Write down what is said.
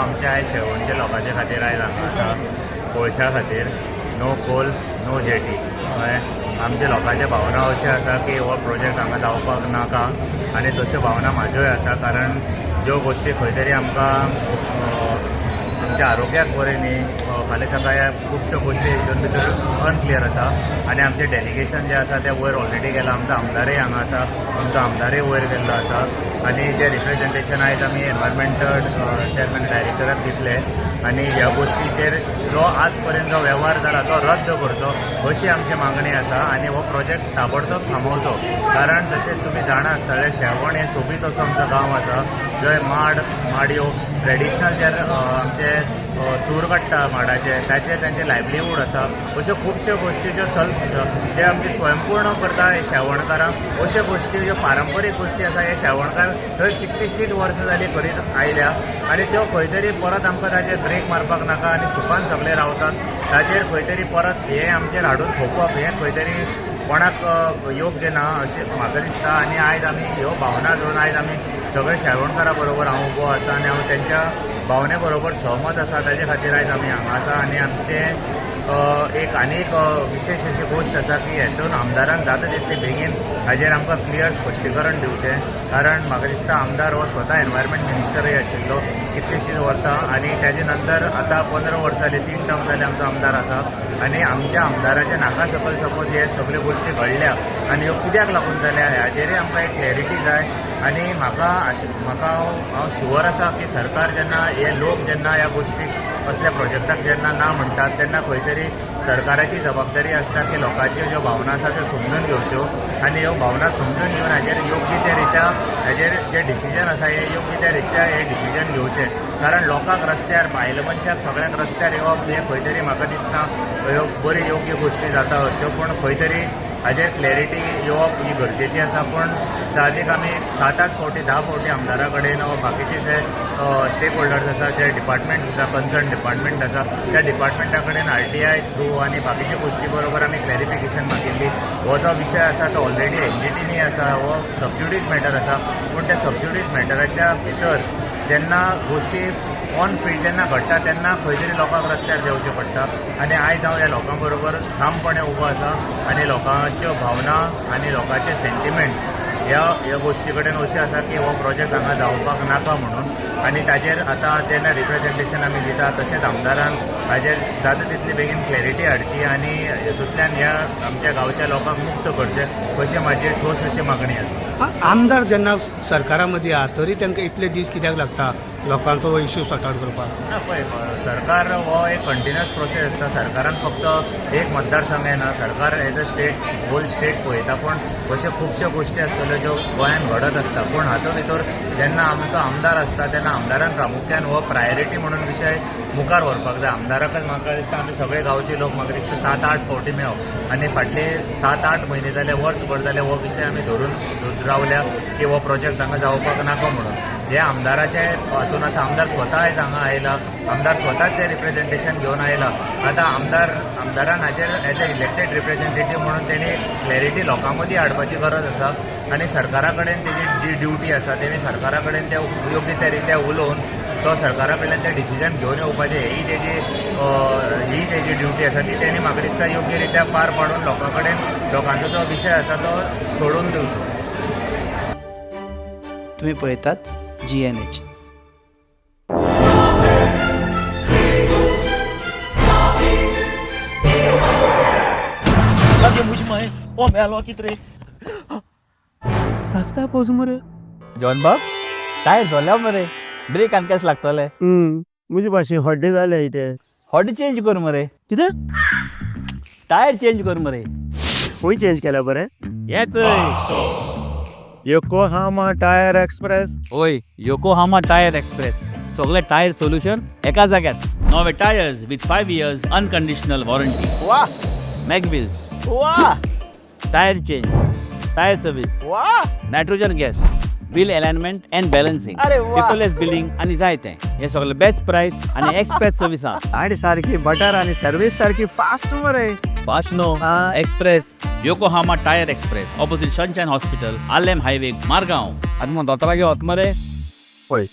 आमच्या आयज शेवणच्या लोकांच्या खातीर आयज हांगा आसा, कोळशा खातीर. नो कोल, नो जेटी. कळ्ळें? आमच्या लोकांच्या भावना अश्यो आसा की हो प्रोजेक्ट हांगा जावपाक नाका आनी तश्यो भावना म्हाज्योय आसा, कारण ज्यो गोश्टी खंय तरी आमकां आमच्या आरोग्याक बरें न्ही. फाल्यां सकाळी खुबश्यो गोश्टी हितून भितर अनक्लियर आसा आनी आमचें डेलिगेशन जें आसा तें वयर ऑलरेडी गेलां. आमचो आमदारय हांगा आसा, आमचो आमदारय वयर गेल्लो आसा आनी जें रिप्रेजेंटेशन आयज आमी एनवायरमेंटल चेअरमॅन डायरेक्टराक दितले आनी ह्या गोश्टीचेर जो आज पर्यंत जो वेव्हार जाला तो रद्द करचो अशी आमची मागणी आसा आनी हो प्रोजेक्ट ताबडतोब थांबोवचो. कारण जशें तुमी जाणा आसतले, शेवण हें सोबीत असो आमचो गांव आसा, जंय माड माडयो ट्रेडिशनल जे आमचे सूर काडटा माडाचे, ताचे तांचे लायवलीहूड आसा. अश्यो खुबश्यो गोश्टी ज्यो सेल्फ जे आमचे स्वयंपूर्ण करता हे शेवणकारांक, अश्यो गोश्टी ज्यो पारंपरीक गोश्टी आसा हे शेवणकार थंय कितलीशींच वर्सां जालीं करीत आयल्या आनी त्यो खंय तरी परत आमकां ताचेर ब्रेक मारपाक नाका आनी सुखान सगळे रावतात ताचेर खंय तरी परत हें आमचेर हाडून थोपप हें खंय तरी कोणाक योग्य ना अशें म्हाका दिसता. आनी आयज आमी ह्यो भावना घेवन आयज आमी सगळे शेवणकारा बरोबर हांव उबो आसा आनी हांव तेंच्या भावने बरोबर सहमत आसा. ताजे खातीर आयज आमी हांगा आसा. आनी आमचे एक आनी एक विशेश अशी गोश्ट आसा की हेतून आमदारान जाता तितले बेगीन हाजेर आमकां क्लियर स्पश्टीकरण दिवचें, कारण म्हाका दिसता आमदार हो स्वता एनवायरमेंट मिनिस्टरय आशिल्लो कितलीशींच वर्सां आनी ताजे नंतर आतां 15 वर्सां जाली, 3 टर्म जाले आमचो आमदार आसा आनी आमच्या आमदाराच्या नाका सकयल सपोज हे सगल्यो गोश्टी घडल्या आनी ह्यो कित्याक लागून जाल्या हाजेरय आमकां एक क्लॅरिटी जाय. आनी म्हाका हांव शुवर आसा की सरकार जेन्ना हे लोक जेन्ना ह्या गोश्टीक असल्या प्रोजेक्टाक जेन्ना ना म्हणटात तेन्ना खंय तरी सरकाराची जबाबदारी आसता की लोकांच्यो ज्यो भावना आसा त्यो समजून घेवच्यो आनी ह्यो भावना समजून घेवन हाजेर योग्य त्या रित्या हाजेर जे डिसिजन आसा हे योग्य त्या रित्या हे डिसिजन घेवचें. कारण लोकांक रस्त्यार, बायल मनशाक सगळ्यांक रस्त्यार येवप हें खंय तरी म्हाका दिसना ह्यो बरी योग्य गोश्टी जाता अश्यो, पूण खंय तरी हाजेर क्लॅरिटी येवप ही गरजेची आसा. पूण साहजीक आमी 7-8 फावटी 10 फावटी आमदारा कडेन बाकीचे जे स्टेक होल्डर्स आसा, जे डिपार्टमेंट आसा, कन्सर्न डिपार्टमेंट आसा, त्या डिपार्टमेंटा कडेन RTI through आनी बाकीच्या गोश्टी बरोबर आमी क्लॅरिफिकेशन मागिल्ली. हो जो विशय आसा तो ऑलरेडी NGTनी आसा, हो सबज्युडीस मॅटर आसा, पूण त्या सबज्युडीस मॅटराच्या भितर जेन्ना गोश्टी ऑन फील्ड जेन्ना घडटा तेन्ना खंय तरी लोकांक रस्त्यार देंवचें पडटा आनी आयज हांव ह्या लोकां बरोबर ठामपणे उबो आसा आनी लोकांच्यो भावना आनी लोकांचे सेंटिमेंट्स ह्या ह्या गोश्टी कडेन अशें आसा की हो प्रोजेक्ट हांगा जावपाक नाका म्हणून. आनी ताजेर आतां जेन्ना रिप्रेजेंटेशन आमी दिता तशेंच आमदारान हाजेर जाता तितली बेगीन क्लॅरिटी हाडची आनी हेतूंतल्यान ह्या आमच्या गांवच्या लोकांक मुक्त करचें अशी म्हाजी ठोस अशी मागणी आसा. आमदार जेन्ना सरकारा मदीं आहा तरी तांकां इतले दीस कित्याक लागता लोकांचो हो issue sort out करपाक? ना, पळय, सरकार हो एक कंटिन्युअस प्रोसेस आसता. सरकारान फक्त एक मतदारसंघ येना, सरकार as a state whole state पळयता, पूण अश्यो खुबश्यो गोश्टी आसतल्यो ज्यो गोंयांत घडत आसता. पूण हातूंत भितर जेन्ना आमचो आमदार आसता तेन्ना आमदारान प्रामुख्यान हो प्रायोरिटी म्हणून विशय मुखार व्हरपाक जाय. आमदाराकच म्हाका दिसता आमी सगळे गांवचे लोक म्हाका दिसता 7-8 फावटी मेळो आनी फाटले 7-8 म्हयने जाले, वर्सभर जाले हो विशय आमी धरून रावल्या की हो प्रोजेक्ट हांगा जावपाक नाका म्हणून. हे आमदाराचे हातून आसा, आमदार स्वता आयज हांगा आयला, आमदार स्वताच ते रिप्रेजेंटेशन घेवन आयला. आतां आमदारान हाजेर एज अ इलेक्टेड रिप्रेजेंटेटीव म्हणून तेणी क्लॅरिटी लोकां मदीं हाडपाची गरज आसा आनी सरकारा कडेन तेजी जी ड्युटी आसा तेणी सरकारा कडेन ते योग्य त्या रित्या उलोवन तो सरकारा कडल्यान ते डिसिजन घेवन येवपाचें ही तेजी ड्युटी आसा ती तेणी म्हाका दिसता योग्य रित्या पार पाडून लोकां कडेन लोकांचो जो विशय आसा तो सोडून दिवचो. तुम्ही पळयतात GNH. लागे म्हजी माय ओ मेलो कित रे रस्त्यार पोस मरे. जॉन बाब, टायर जोल्या मरे, ब्रेक आनी केस लागतले. म्हजे भाशेन हड्डे जाले इथे. हॉट चेंज कर मरे. कितें? टायर चेंज कर मरे. खंय चेंज केल्या बरें? येच योकोहामा टायर एक्सप्रेस. ओय, योकोहामा टायर एक्सप्रेस, सगळे टायर सोल्युशन एका जाग्यार. नवे tyres with 5 years unconditional warranty. वा मॅगव्हील्स, वा, टायर चेंज, टायर सर्वीस, वा, nitrogen gas, wheel alignment and balancing, अरे वा. पेपरलेस बिलिंग आनी जाय तें. हे सगळे बेस्ट प्रायस आनी एक्सप्रेस सर्विसा. आणि सारखी बटर आणि सर्विस सारखी फास्ट मरे. Fast no, express. Yokohama tyre express, opposite Sunshine hospital, Arlem highway, Margao. आतां मग दोतोराक वच मरे. पळय.